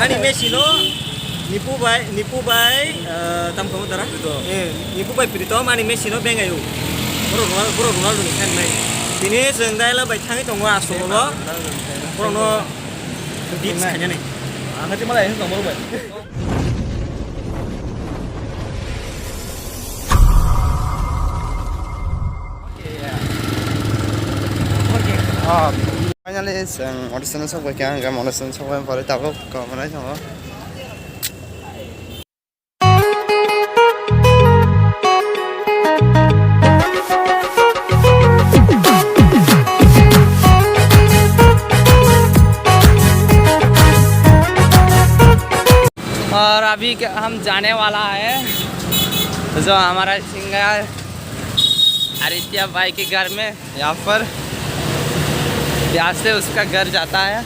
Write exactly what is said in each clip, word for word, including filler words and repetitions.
Ani Messi no Nipu bai, Nipu bai, eh, tam kamu tara? Pritom. Eh, Nipu bai Pritom ani Messi no bengayo. Boro Ronaldo, boro Ronaldo ni fan nai. Tini chwng Daila bai thangwi tongo Aswk o. Ronaldo ni fan. Boro no beats khainani. Ang hati malai hin tongbo bai. Ah, finally, chwng audition sokbai kha, hwnkhai audition sokbai pore tabuk kok manai tongo. और अभी क-, हम जाने वाला है जो हमारा सिंगर आदित्य भाई के घर में, यहाँ पर यहाँ से उसका घर जाता है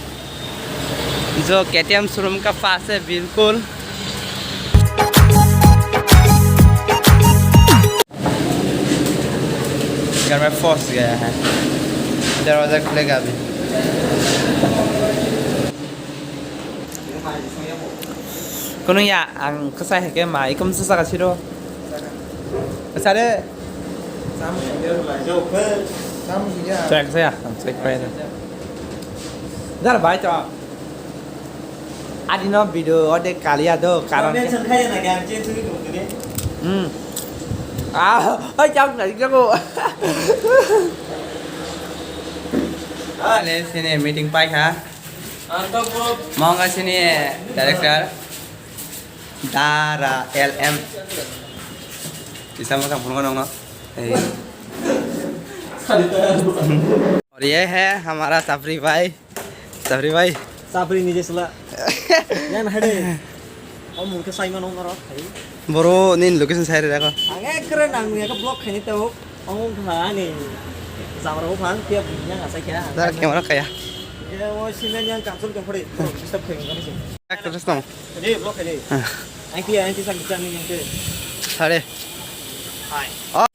जो केटीएम शोरूम का पास है बिल्कुल। घर में फंस गया है, दरवाजा खुलेगा अभी। Kono ya, ang kwchai hai khe ma ikum sa saka siro. Sare. Chai kwchai ya, ang chai kwchai ya. Dar bai to. Adi no video ode kaliya do, karon ke. Hmm. Ah, oi, chak na jago. Ale sini meeting pai kha. Mong ka sini director Dara L M. Isa mo kam phone nong no. Hey. और ये है हमारा सफरी भाई। सफरी भाई। Sapri ni jesla. Yan hade. O mung ke sai mano ngaro. Boro nin location sai re ko. Ang ekre nang ni ka block khani teo. Ong kha ani jamra ko phang pia bunya ka sai kya. Dar camera kaya. Ye o simen yang kapsul ke phore. Disturb khai ngani se. Actress tong. Ni block khani. Ai ki ai ki sa ki ni yang ke. Sare. Hai. Oh.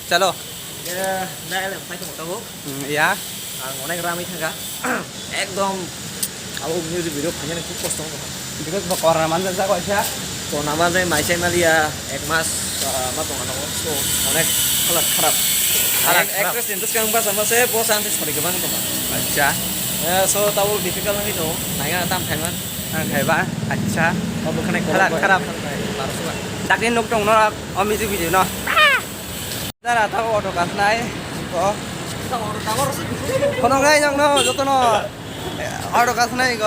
Chalo. Ye na ele phai tong tabuk. Hmm, ya. Ang onek ramwi thangkha. Ekdom abo music video khainani khub kosto wngkha. Because bo corona manjak jak waisa. Corona manjai maisai maliya ek mas, ah, ma tong ano. So onek halat kharap. Halat kharap. Actress ni bwskang basa mase bo santi sori gabang tongkha. Acha. Eh, so tabuk difficult wngwi tongo. Naina tam khaiman. Ang khaiba. Acha. Abo khwnai halat kharap. Dakni nuk tong no o music video no. Dara ta auto kasnai ko. Kono ngai jang no joto no auto kasnai ko.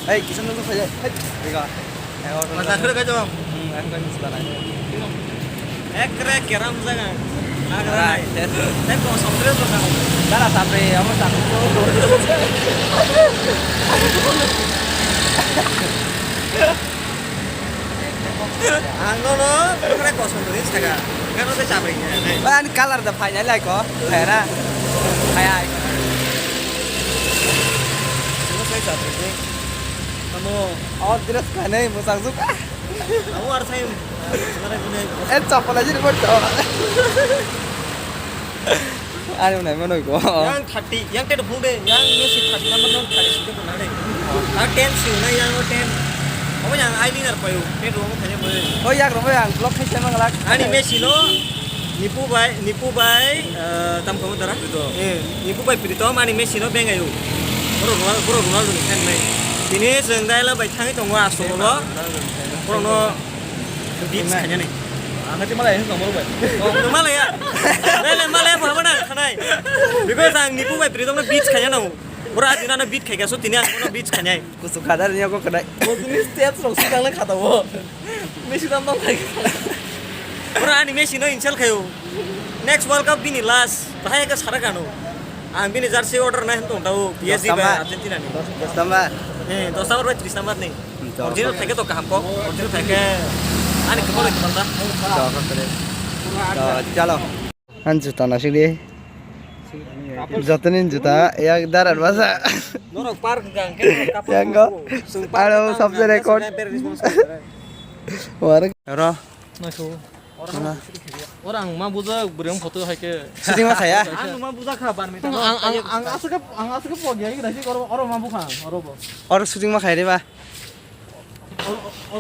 Ei kisan no sai. Ei ko. Ei auto. Masa khre ka jong. Hmm, ang kan sila nai. Ekre keram jaga. Agra nai. Te ko somre to ka. Dara sapre amo sa. Ang no no, kre kosom ri saka. Kano te chapri ne. Ba ani color da final ai ko. Era. Ai ai. Sino sai chapri ne. Amo. Aw dress ka nei mo sang suk. Amo ar sai. Eh chapala jiri mo to. Ani unai mano ko. Yang thirty, yang tet phung de, yang Messi thirty number no thirty six phung na de. Ang ten si unai yang ten. Omo yang eyeliner payo, ten ro mo khanya mo. Oh yak ro yang block khai sama ngalak. Ani Messi no Nipu bai, Nipu bai, eh, tam kamu dara? Pritom. Eh, Nipu bai Pritom ani Messi no bengayo. Boro Ronaldo, boro Ronaldo ni fan nai. Tini chwng Daila bai thangwi tongo Aswk o. Ronaldo ni fan. Boro no Beats khainani. Ang khe malai hin tongbo bai. Oh, no malai ya. Nai, nai, malai ya, bo hama nang khanai. Because ang Nipu bai Pritom no beats khaina nango. Boro adi nana beat khaika, so tini ang bono beats khainai. Kusu khadar ni ako khanai. Bo tini steps rok si tang lai khata bo. Messi tam tam khai. Boro ani Messi no insult khayo. Next World Cup bini last. Bahai ka sara kano. Ang bini jersey order nai hin tong tao P S G bai Argentina ni. Dos number. Eh, dos number bai tris number ni. Original theke to kaham ko. Original theke ani khobor bai tong ta. Chalo. An juta na sidi. Jotoni juta yak darar basa. Norok park gang ke. Yang go. Aro sabse record. War. Ro. Oro ang ma bujak, bwrwi ang photo hai khe. Shooting ma khaya? Ang ma bujak kha, bar mita. Ang, ang, ang aswk khe, ang aswk khe pok ya, ira si oro, oro ma bukha, oro bo. Oro shooting ma khai re ba?